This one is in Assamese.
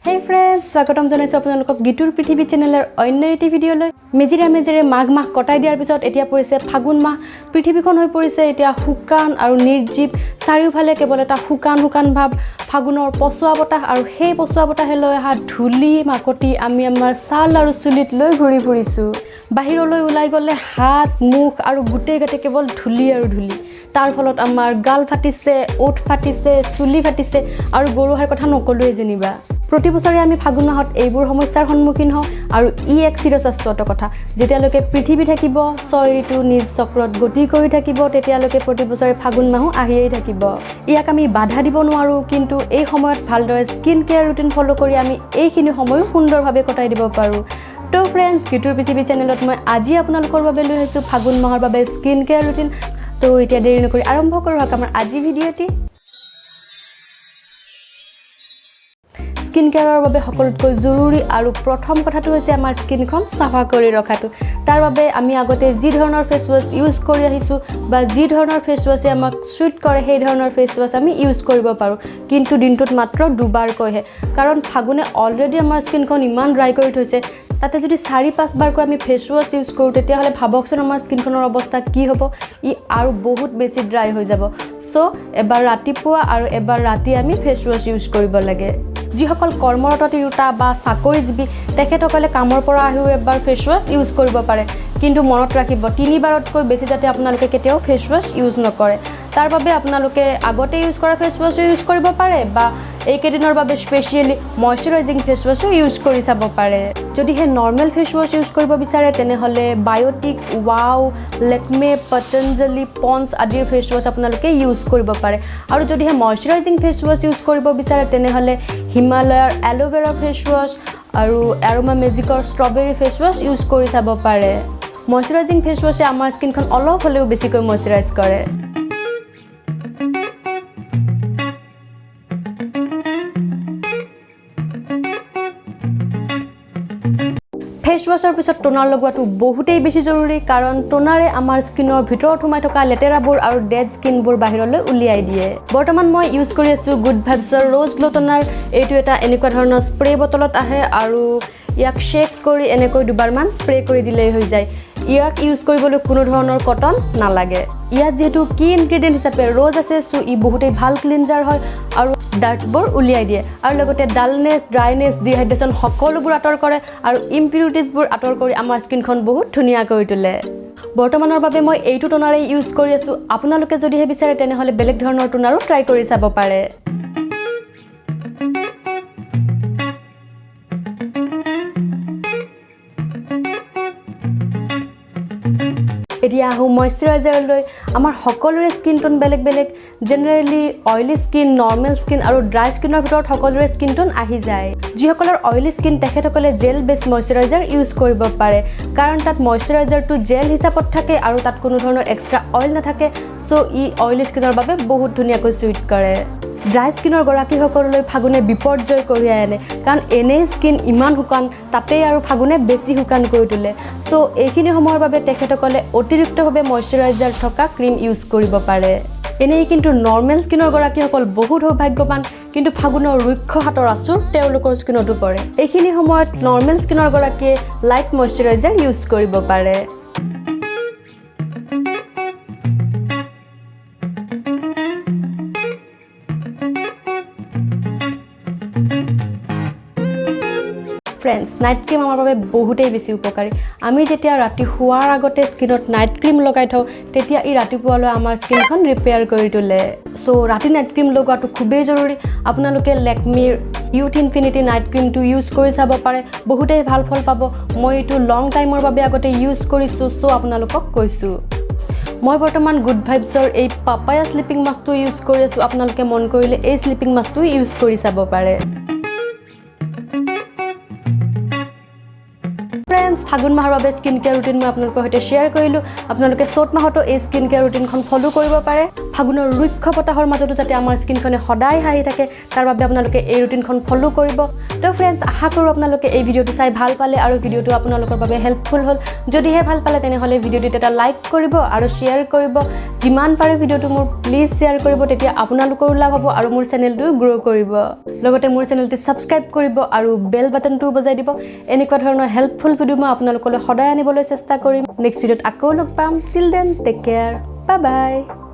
হেই ফ্ৰেণ্ডছ, স্বাগতম জনাইছোঁ আপোনালোকক গীতুৰ পৃথিৱী চেনেলৰ অন্য এটি ভিডিঅ'লৈ। মেজিৰে মেজিৰে মাঘ মাহ কটাই দিয়াৰ পিছত এতিয়া পৰিছে ফাগুন মাহ। পৃথিৱীখন হৈ পৰিছে এতিয়া শুকান আৰু নিৰ্জীৱ। চাৰিওফালে কেৱল এটা শুকান শুকান ভাৱ। ফাগুনৰ পচোৱা বতাহ আৰু সেই পচোৱা বতাহে লৈ অহা ধূলি মাকতি আমি আমাৰ ছাল আৰু চুলিত লৈ ঘূৰি ফুৰিছোঁ। বাহিৰলৈ ওলাই গ'লে হাত মুখ আৰু গোটেই গাতে কেৱল ধূলি আৰু ধূলি। তাৰ ফলত আমাৰ গাল ফাটিছে, ওঁঠ ফাটিছে, চুলি ফাটিছে আৰু গোৰোহাৰ কথা নক'লোৱেই যেনিবা। প্ৰতি বছৰে আমি ফাগুন মাহত এইবোৰ সমস্যাৰ সন্মুখীন হওঁ আৰু ই এক চিৰশাশ্বত কথা। যেতিয়ালৈকে পৃথিৱী থাকিব, ছয় ঋতু নিজ চক্ৰত গতি কৰি থাকিব, তেতিয়ালৈকে প্ৰতি বছৰে ফাগুন মাহো আহিয়েই থাকিব। ইয়াক আমি বাধা দিব নোৱাৰোঁ, কিন্তু এই সময়ত ভালদৰে স্কিন কেয়াৰ ৰুটিন ফ'ল' কৰি আমি এইখিনি সময়ো সুন্দৰভাৱে কটাই দিব পাৰোঁ। তো ফ্ৰেণ্ডছ, গীতুৰ পৃথিৱী চেনেলত মই আজি আপোনালোকৰ বাবে লৈ আহিছোঁ ফাগুন মাহৰ বাবে স্কিন কেয়াৰ ৰুটিন। তো এতিয়া দেৰি নকৰি আৰম্ভ কৰোঁ আহক আমাৰ আজি ভিডিঅ'টি। স্কিন কেয়াৰৰ বাবে সকলোতকৈ জৰুৰী আৰু প্ৰথম কথাটো হৈছে আমাৰ স্কিনখন চাফা কৰি ৰখাটো। তাৰ বাবে আমি আগতে যি ধৰণৰ ফেচ ৱাছ ইউজ কৰি আহিছোঁ বা যি ধৰণৰ ফেচ ৱাছে আমাক চুইট কৰে, সেই ধৰণৰ ফেচ ৱাছ আমি ইউজ কৰিব পাৰোঁ, কিন্তু দিনটোত মাত্ৰ দুবাৰকৈহে। কাৰণ ফাগুনে অলৰেডি আমাৰ স্কিনখন ইমান ড্ৰাই কৰি থৈছে, তাতে যদি 4-5 বাৰকৈ আমি ফেচ ৱাছ ইউজ কৰোঁ, তেতিয়াহ'লে ভাবকচোন আমাৰ স্কিনখনৰ অৱস্থা কি হ'ব। ই আৰু বহুত বেছি ড্ৰাই হৈ যাব। চ' এবাৰ ৰাতিপুৱা আৰু এবাৰ ৰাতি আমি ফেচ ৱাছ ইউজ কৰিব লাগে। যিসকল কৰ্মৰত তিৰোতা বা চাকৰিজীৱী, তেখেতসকলে কামৰ পৰা আহিও এবাৰ ফেচ ৱাছ ইউজ কৰিব পাৰে, কিন্তু মনত ৰাখিব, তিনিবাৰতকৈ বেছি যাতে আপোনালোকে কেতিয়াও ফেচ ৱাছ ইউজ নকৰে। তাৰ বাবে আপোনালোকে আগতে ইউজ কৰা ফেচ ৱাছো ইউজ কৰিব পাৰে বা এইকেইদিনৰ বাবে স্পেচিয়েলি মইশ্চাৰাইজিং ফেচ ৱাছো ইউজ কৰি চাব পাৰে। যদিহে নৰ্মেল ফেচ ৱাছ ইউজ কৰিব বিচাৰে, তেনেহ'লে বায়'টিক, ৱাও, লেকমে, পতঞ্জলি, পণ্ডছ আদিৰ ফেচ ৱাছ আপোনালোকে ইউজ কৰিব পাৰে। আৰু যদিহে মইশ্চাৰাইজিং ফেচ ৱাছ ইউজ কৰিব বিচাৰে, তেনেহ'লে হিমালয়াৰ এল'ভেৰা ফেচ ৱাছ আৰু এৰোমা মেজিকৰ ষ্ট্ৰবেৰী ফেচ ৱাছ ইউজ কৰি চাব পাৰে। মইশ্চাৰাইজিং ফেচ ৱাছে আমাৰ স্কিনখন অলপ হ'লেও বেছিকৈ মইশ্চাৰাইজ কৰে। ফেচ ৱাছৰ পিছত টোনাৰ লগোৱাটো বহুতেই বেছি জৰুৰী, কাৰণ টোনাৰে আমাৰ স্কিনৰ ভিতৰত সোমাই থকা লেতেৰাবোৰ আৰু ডেড স্কিনবোৰ বাহিৰলৈ উলিয়াই দিয়ে। বৰ্তমান মই ইউজ কৰি আছোঁ গুড ভাইবছৰ ৰ'জ গ্ল' টোনাৰ। এইটো এটা এনেকুৱা ধৰণৰ স্প্ৰে বটলত আহে আৰু ইয়াক শ্বেক কৰি এনেকৈ দুবাৰমান স্প্ৰে কৰি দিলেই হৈ যায়। ইয়াক ইউজ কৰিবলৈ কোনো ধৰণৰ কটন নালাগে। ইয়াত যিহেতু কি ইনগ্ৰেডিয়েণ্ট হিচাপে ৰ'জ আছে, চ' ই বহুতেই ভাল ক্লিনজাৰ হয় আৰু ডাৰ্টবোৰ উলিয়াই দিয়ে আৰু লগতে ডালনেছ, ড্ৰাইনেছ, ডিহাইড্ৰেশ্যন সকলোবোৰ আঁতৰ কৰে আৰু ইম্পিউৰিটিজবোৰ আঁতৰ কৰি আমাৰ স্কিনখন বহুত ধুনীয়া কৰি তোলে। বৰ্তমানৰ বাবে মই এইটো টোনাৰেই ইউজ কৰি আছোঁ। আপোনালোকে যদিহে বিচাৰে, তেনেহ'লে বেলেগ ধৰণৰ টোনাৰো ট্ৰাই কৰি চাব পাৰে। এতিয়া আহোঁ মইশ্চাৰাইজাৰলৈ। আমাৰ সকলোৰে স্কিন টোন বেলেগ বেলেগ। Generally oily skin, normal skin আৰু ড্ৰাই স্কিনৰ ভিতৰত সকলোৰে স্কিন টোন আহি যায়। যিসকলৰ অইলি স্কিন, তেখেতসকলে জেল বেছ মইশ্চাৰাইজাৰ ইউজ কৰিব পাৰে, কাৰণ তাত মইশ্চাৰাইজাৰটো জেল হিচাপত থাকে আৰু তাত কোনো ধৰণৰ এক্সট্ৰা অইল নাথাকে। চ' ই অইলি স্কিনৰ বাবে বহুত ধুনীয়াকৈ চুইট কৰে। ড্ৰাই স্কিনৰ গৰাকীসকললৈ ফাগুনে বিপৰ্যয় কঢ়িয়াই আনে, কাৰণ এনেই স্কিন ইমান শুকান, তাতেই আৰু ফাগুনে বেছি শুকান কৰি তোলে। চ' এইখিনি সময়ৰ বাবে তেখেতসকলে অতিৰিক্তভাৱে মইশ্চাৰাইজাৰ থকা ক্ৰীম ইউজ কৰিব পাৰে। এনেই কিন্তু নৰ্মেল স্কিনৰ গৰাকীসকল বহুত সৌভাগ্যৱান, কিন্তু ফাগুনৰ ৰুক্ষ হাতৰ আঁচোৰ তেওঁলোকৰ স্কিনতো পৰে। এইখিনি সময়ত নৰ্মেল স্কিনৰ গৰাকীয়ে লাইট মইশ্চাৰাইজাৰ ইউজ কৰিব পাৰে। ফ্ৰেণ্ডছ, নাইট ক্ৰীম আমাৰ বাবে বহুতেই বেছি উপকাৰী। আমি যেতিয়া ৰাতি শোৱাৰ আগতে স্কিনত নাইট ক্ৰীম লগাই থওঁ, তেতিয়া ই ৰাতিপুৱালৈ আমাৰ স্কিনখন ৰিপেয়াৰ কৰি তোলে। চ' ৰাতি নাইট ক্ৰীম লগোৱাটো খুবেই জৰুৰী। আপোনালোকে লেকমিৰ ইউথ ইনফিনিটি নাইট ক্ৰীমটো ইউজ কৰি চাব পাৰে, বহুতেই ভাল ফল পাব। মই এইটো লং টাইমৰ বাবে আগতে ইউজ কৰিছোঁ, চ' আপোনালোকক কৈছোঁ। মই বৰ্তমান গুড ভাইবছৰ এই পাপায়া শ্লিপিং মাস্কটো ইউজ কৰি আছোঁ। আপোনালোকে মন কৰিলে এই শ্লিপিং মাস্কটো ইউজ কৰি চাব পাৰে। ফ্ৰেণ্ডছ, ফাগুন মাহৰ বাবে স্কিন কেয়াৰ ৰুটিন মই আপোনালোকৰ সৈতে শ্বেয়াৰ কৰিলোঁ। আপোনালোকে চ'ত মাহতো এই স্কিন কেয়াৰ ৰুটিনখন ফ'ল' কৰিব পাৰে। ফাগুনৰ ৰুক্ষ বতাহৰ মাজতো যাতে আমাৰ স্কিনখনে সদায় হাঁহি থাকে, তাৰ বাবে আপোনালোকে এই ৰুটিনখন ফ'ল' কৰিব। তো ফ্ৰেণ্ডছ, আশা কৰোঁ আপোনালোকে এই ভিডিঅ'টো চাই ভাল পালে আৰু ভিডিঅ'টো আপোনালোকৰ বাবে হেল্পফুল হ'ল। যদিহে ভাল পালে, তেনেহ'লে ভিডিঅ'টোত এটা লাইক কৰিব আৰু শ্বেয়াৰ কৰিব। যিমান পাৰে ভিডিঅ'টো মোৰ প্লিজ শ্বেয়াৰ কৰিব, তেতিয়া আপোনালোকৰো লাভ হ'ব আৰু মোৰ চেনেলটো গ্ৰ' কৰিব। লগতে মোৰ চেনেলটি ছাবস্ক্ৰাইব কৰিব আৰু বেল বাটনটোও বজাই দিব। এনেকুৱা ধৰণৰ হেল্পফুল ভিডিঅ' মই আপোনালোকলৈ সদায় আনিবলৈ চেষ্টা কৰিম। নেক্সট ভিডিঅ'ত আকৌ লগ পাম। Till then, take care, bye bye.